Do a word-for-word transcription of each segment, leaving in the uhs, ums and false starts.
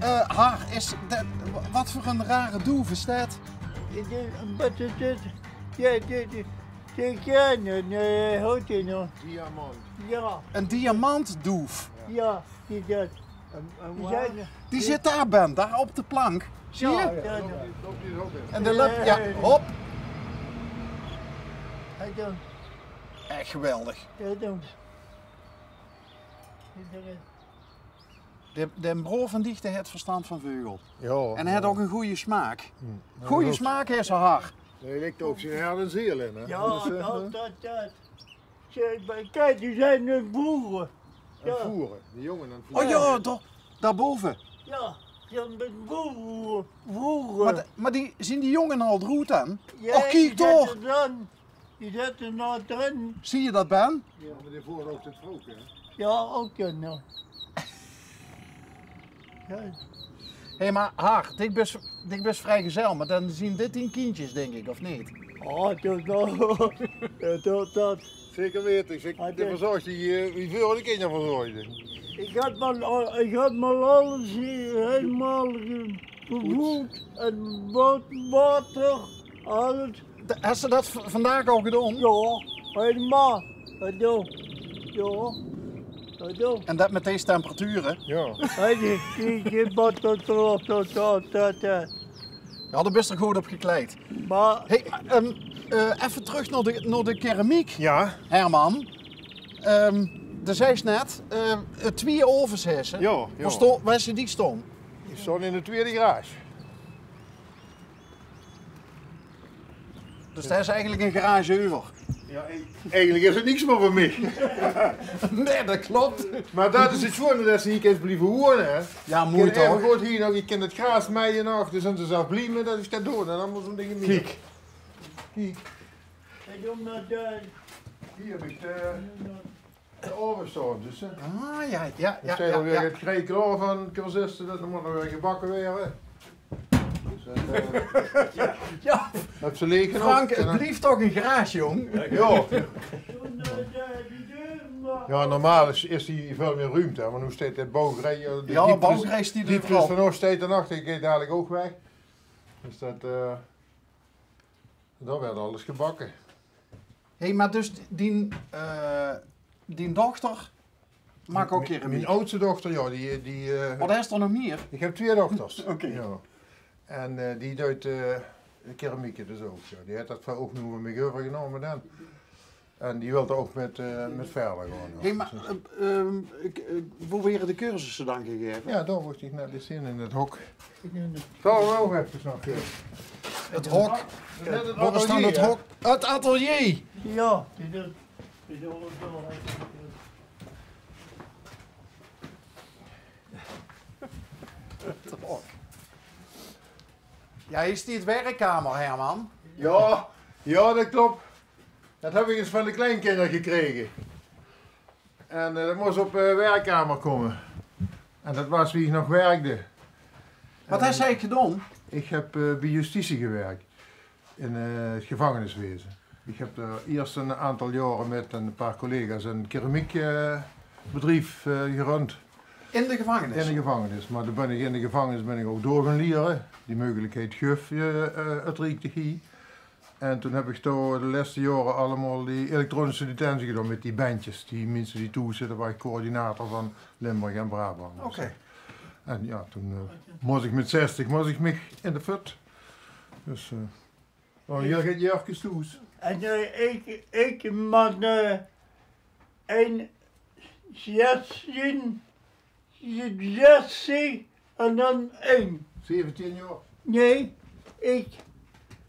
Eh, Har, is det, wat veur ein rare doef is det? Dit is ein bette, dit, ja, dit, dit, dit, ja, nee, nee, hoort ie nog. Diamant. Ja. Ein diamantdoef. Ja, die zit. Die zit dao, Ben, dao op de plank. Zeen ze? Ja, ja. En de löp, ja, hop. Ech geweldig. De, de bro van dich, dae haet verstand van veugel. Ja. En hae haet ouch ein goeie smaak. Goeie smaak haet ze, Har. Dae ligk ouch zien hart en ziel in, hè? Ja, dus, eh, det, det, det. Ze, kiek, die zeen aan 't voere. Aan 't voere, die jónges aan 't voere. Oh ja, dao, dao bove. Ja, die zeen aan 't voere. Mer, mer die, zeen die jónges al droet dan? Ja, och, kiek toch. Die zitte dao drin. Zuus se det, Ben? Ja, mer die voere ouch det vrouwke, hè? Ja, ouch, ja, ja. Ja. Hé, mer Har, dich bis, dich bis vriegezel, mer dan zeen dit dien kindjes, dink ich, of neet? Oh, det, det, ja, det, det. Zeker weite, ich, ich verzorg die, eh, wie veure de kinjer verzorgde. Ich höb mer, ich höb mer alles hie hielemaol ge-, gevoed en wa-, water, alles. Hes se det v-, vandaag al gedaon? Ja, hielemaol. Ja, ja. Ja, ja. En det mit deze temperature? Ja. Ja, die, die, die, wat, dat, dat, dat, dat, dat. Ja, dao bis se good op gekleid. Mer hé, ehm, eh, effe trök nao de, nao de keramiek. Ja. Herman. Ehm, de zeis net, eh, twieë oves hes se. Ja, ja. Wo sto-, wo hes se die staon? Die staon in de twieëde garage. Dus det is eigelik ein garage euver. Ja, eigelik is 't niks mier van mich. Nae, det klop. Mer det is 't sjoeane, det se hie kins blieve wone, hè. Ja, mooi toch? Good, hie nog, ich kin 't graas meie nog, dus zeen ze zelf blie mit det ich det doon. En allemaol zoe'n dinger mieë. Kiek. Kiek. Hie höb ich de De aovend staon, dus, hè. Ah, ja, ja, ja. D'r steit alweer 't grei klaor van cursiste, det mót nog weer gebakke waere. Dus, eh, ja. Höbs se leeg genóg? Frank, 't blief toch ein garage, jóng? Ja. Ja, normaal is, is hie väöl mieë ruumte, hè, mer noe steit de bouwgrei, eh, de, ja, diepte is, bouwgrei steit diepte is vanoch steit d'r nog, die geit dalik ouch weg. Dus det, eh, Dao waert alles gebakke. Hé, mer dus dien, eh, dien dochter maak ouch keramiek? Mien, mien aadste dochter, ja, die, die, eh, wat, hes se d'r nog mieë? Ich höb twieë dochters. Oké. Ja. En, eh, die deit, eh, keramieke dus ouch, ja. Die haet det ouch noe van mich euvergenómme dan. En die wilt d'r ouch mit, eh, mit wiejer gaon, ja. Hé, mer, eh, ehm, ich, eh, wo waere de cursusse dan gegaeve? Ja, dao woort ich net ins in, in 't hok. Zal waal effe nog, eh, 't hok. Net 't atelier, hè? 't Hok. 't Atelier. Ja. Ja, hie steit werkkamer, Herman. Ja, ja, det klop. Det höb ich ins van de kleinkinjer gekrege. En, eh, det mós op, eh, werkkamer kómme. En det waas wie ich nog wirkde. Wat hes se eigelik gedaon? Ich höb, eh, bie justitie gewirk. In, eh, 't gevangeniswaeze. Ich höb dao iers ein aantal jaore mit ein paar collega's ein keramiek, eh, bedrief, eh, gerund. In de gevangenis? In de gevangenis. Mer doe bön ich in de gevangenis bön ich ouch door gaon liere. Die meugelikheid guf, eh, 't Riek dich hie. En toen höb ich dao de lèste jaore allemaol die elektronische detentie gedaon mit die bendjes. Die minse die thoes zitte, waor ich coördinator van Limburg en Brabant. Oké. En ja, toen, eh, mós ich mit zestig, mós ich mich in de fut. Dus, eh, oh, hie geit Jörg thoes. En, eh, ich, ich, man, eh, ein zestien, zestig en dan ein. Zeventien jaor? Nae, ich.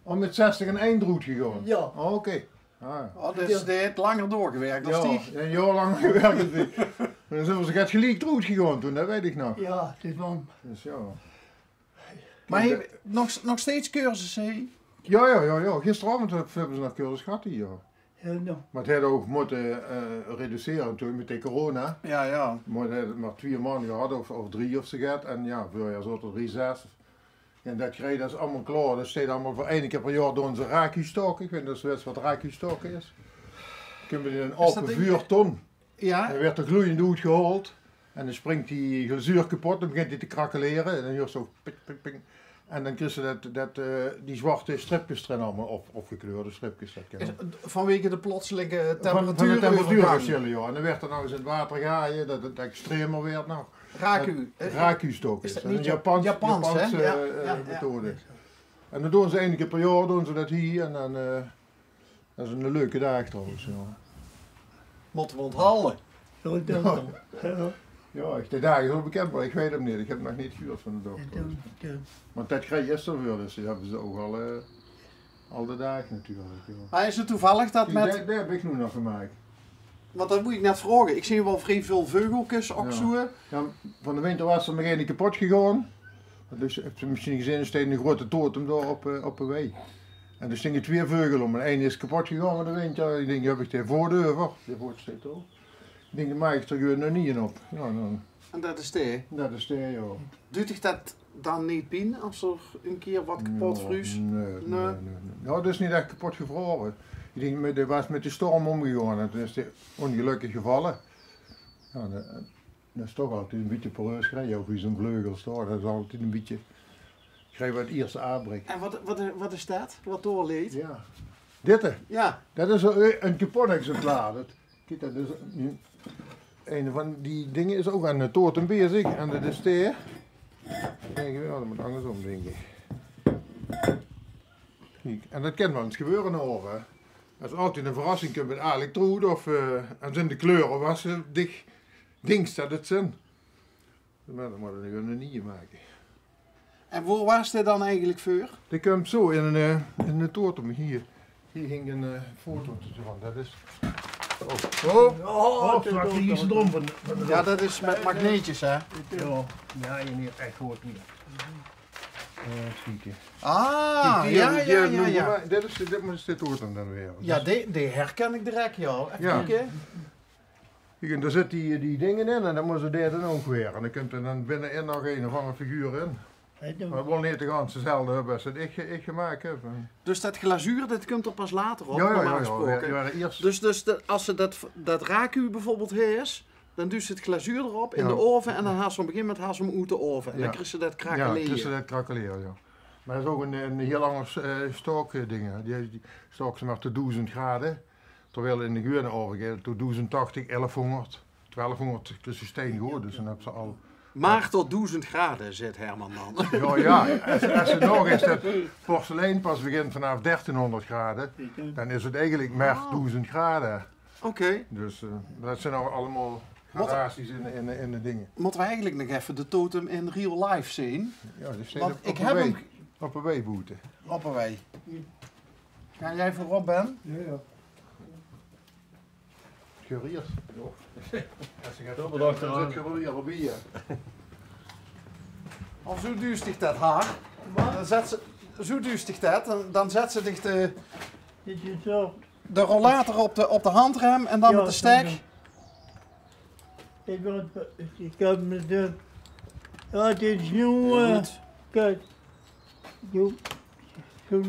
Oh, mit zestig en ein d'roet gegaon? Ja. Oh, oké. Ah. Oh, dus dae haet langer doorgewirk es dich. Ja, ein jaor langer gewirk es ich. Dan zeen v'r geliek d'roet gegaon toen, det weit ich nog. Ja, det waor. Dus ja. Mer hie, nog, nog steeds cursusse, hè? Ja, ja, ja, ja. Gisteraovend höb-, höbbe ze nog cursus gehad hie, ja. Ja, ja. Mer 't haet ouch mótte, eh, reducere natuurlik mit de corona. Ja, ja. Mer 't haet mer twieë maond gehad of, of drie of zoe get. En ja, veurjaor zaot 't reces. En det kriegs se allemaol klaor. Det steit allemaol veur eine kier per jaor doon ze raakhuustaoke. Ich weit neet of se weits wat raakhuustaoke is. Kins se in ein aope vuurton. Ja. En waert d'r gloeiend oetgehaold. En dan springk die glazuur kepot, dan begint die te krakelere. En dan huurs se ouch ping, ping, ping. En dan kriegs se det, det, eh, die zwarte stripkes d'rin allemaol, of, of gekleurde stripkes, det kan. Is, vanwege de plotselinge temperatuur, temperatuurversjille, jao. En dan wuuert d'r nog ins in 't water gehaje, det 't extremer wuuert nog. Raku. Det, eh, raku-stook is. Is det neet Japans, Japans, hè? Japanse, jao, eh, jao, methode. En dan doon ze eine kier per jaor, doon ze det hie en dan, eh, Det is 'ne leuke daag trouwens, jao. Mótte v'r ónthalde. Jao, det dan. Jao. Jao, ich, de daag is al bekènd, mer ich weit 'm neet. Ich höb 'm nog neet gehuurd van de dochter. Jao, det, jao. Want det kriegs se gister veur, dus die höbbe ze ouch al, eh, al de daag natuurlik, jao. Mer is 't toevallig det... Kiek, mèt, dao, dao höb ich noe nog gemaak. Want det wól ich net vraoge. Ich zeen waal vrie väöl veugelkes ouch zoe. Jao, van de winter waas d'r nog eine kepot gegange. Dus höbs se mesjien gezeen, d'r steit 'ne groeate totem dao op, eh, op de wei. En d'r stinge twieë veugel óm. En eine is kepot gegange van de wind. Jao, ich dink, höb ich de voot euver? De voot steit d'r ouch. Ich dink, dan maak ich d'r gewoon 'ne nieje op. Jao, dan... En det is de? Det is de, jao. Duut dich det dan neet pien es d'r ein kier waat kepot vries? Nae, nae, nae, nae. Jao, det is neet ech kepot gevraore. Ich dink, mer dae waas mit de storm ómgegange en toen is dae óngelökkig gevalle. Jao, det, det is toch altied ein bietje poreus, hè. Jao, wie zoe'n vleugel steit, det is altied ein bietje, krieg waat ierste aafbrik. En waat, waat, waat is det? Waat dao ligk? Jao. Dit, hè? Jao. Det is ein, ein kepot exemplaar. Det, kiek, det is ein, ein van die dinger is ouch aan de totem bezig. En det is de... Kiek, jao, det mót angersóm, dink ich. Kiek, en det kan waal ins gebeure, hè. Es altied ein verrassing kump mit Alec Troet of, eh, en zeen de kleure waat se dich dinks det 't zeen. Mer dan mótte v'r nog ein nieje make. En wo waas dae dan eigelik veur? Dae kump zo in ein, eh, in de totem hie. Hie hing ein, eh, foto van. Det is... Oh. Oh, oh, det is drom van de... Jao, det is mit magneetjes, hè? Jao, jao, neet ech good mieë. Eh, kiek. Ah, jao, jao, jao. Dit is, dit mót de totem dan waere. Jao, dae, dae herken ich direk, jao. Effe kieke. Kiek, en dao zitte die, die dinger in en dan mótte ze dae dan ouch waere. En dan kump d'r dan binne-in nog ein of anger figuur in. Mer 't waal neet de ganse zelfde höbbe es det ich, ich gemaak höb. Dus det glazuur, det kump d'r pas later op, normaal gespraoke. Jao, jao, jao. Dus, dus de, es se det, det raku bieveurbeeld höbs, dan duus se 't glazuur d'rop in de ove en dan haas se op ein gegaeve moment haas se 'm oet de ove. En dan kriegs se det krakelere. Jao, kriegs se det krakelere, jao. Mer det is ouch ein, ein hieël anger, eh, stook, eh, ding, hè. Die, die stook, zègk mer, tot doezend grade. Terwiel in de gewuuene ove geit 't tot doezend tachtig, elfhóngerd, twelfhóngerd, dus de stein good, dus dan höbs se al... Mer tot doezend grade, zaet Herman dan. Jao, jao, es, es se nog ins det porselein pas begint vanaaf dertienhóngerd grade, dan is 't eigelik mer doezend grade. Oké. Dus, eh, det zeen al allemaol gradaties in, in, in de dinger. Mótte v'r eigelik nog effe de totem in real life zeen? Jao, die steit op, op de wei. Op de wei boete. Op de wei. Gaon v'r veuroop, Ben? Jao, jao. Geriers. Jao. Es se geit op, dan zit geriers d'rbie, jao. Of zo duus dich det, Har. Dan zet se, zo duus dich det, dan, dan zet se dich de, de rollator op de, op de handrem en dan mit de stek. Ich höb, ich höb mit de, jao, 't is noe, eh, kiek, doe, doe,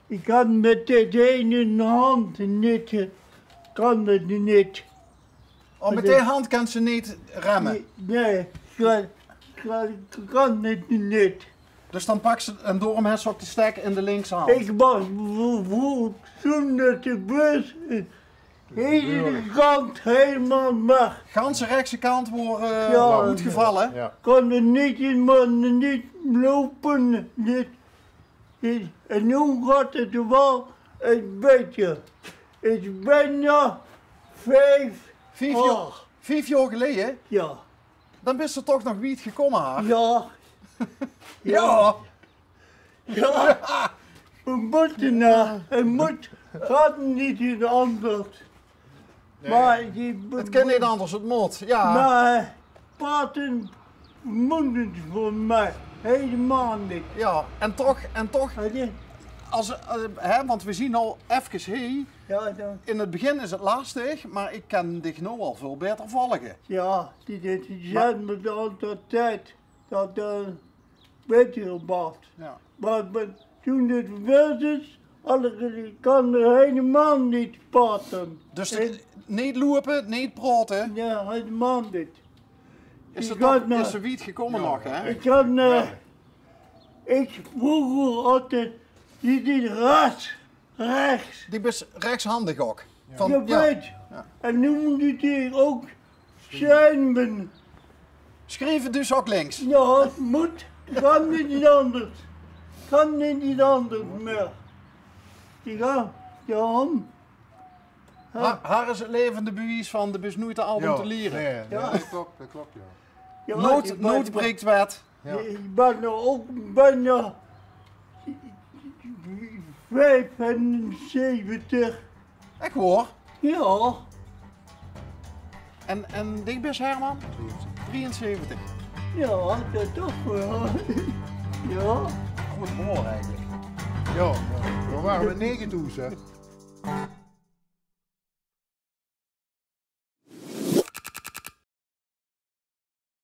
ich kan mit de eine hand neet, kan 't neet. Oh, mit die hand kans se neet remme? Nae, nae, ich kan, ich kan 't neet. Dus dan paks se, en daorum hes se ouch de stek in de linkse hand. Ich waas veur, veur, toen det de bus Hiel de kant hielemaol weg. Ganse rechtse kant waor, eh, oetgevalle. Jao. Kós d'r neet in, mer neet loupe, neet. En noe geit 't waal e bietje. Is bienao vief jaor. Vief jaor geleje? Jao. Dan bis se toch nog wied gekómme, hè? Jao. Jao. Jao, v'r mótte nao, 't mót, geit neet in anders. Nae. Mer die... 't Kin neet anders, 't mót, jao. Mer praote mót 't veur mich hielemaol neet. Jao, en toch, en toch, es, eh, hè, want v'r zeen al efkes, hè, in 't begin is 't lastig, mer ich kan dich noe al väöl baeter volge. Jao, die, die, die zeen mit de tied. Det, eh, weit ich waal. Jao. Mer, mer toen 't waas, alles, ich kós hielemaol neet praote. Dus de, neet loupe, neet praote? Nae, hielemaol neet. Is dat nog, is ze wied gekómme nog, hè? Ik kan, eh, ik vroeger had de, die, die rechts, rechts. Die bes rechtshandig ook. Van, ja. En nu moet ik die ook zijn ben. Schrijven dus ook links. Ja, moet. Kan niet anders. Kan niet anders meer. Ja, ja. Ha, haar is het levende bewijs van de bes nooit te oud om te leren. Ja, dat klopt, dat klopt, ja. Ja, nood, ik ben, nood breekt wet. Ja. Ik ben er ook bijna vijfenzeventig. Echt waar? Ja. En, en dik bes, Herman? Drieënzeventig. Ja, dat toch wel. Ja. Goed hoor eigenlijk. Ja, we waren met negen toes, hè?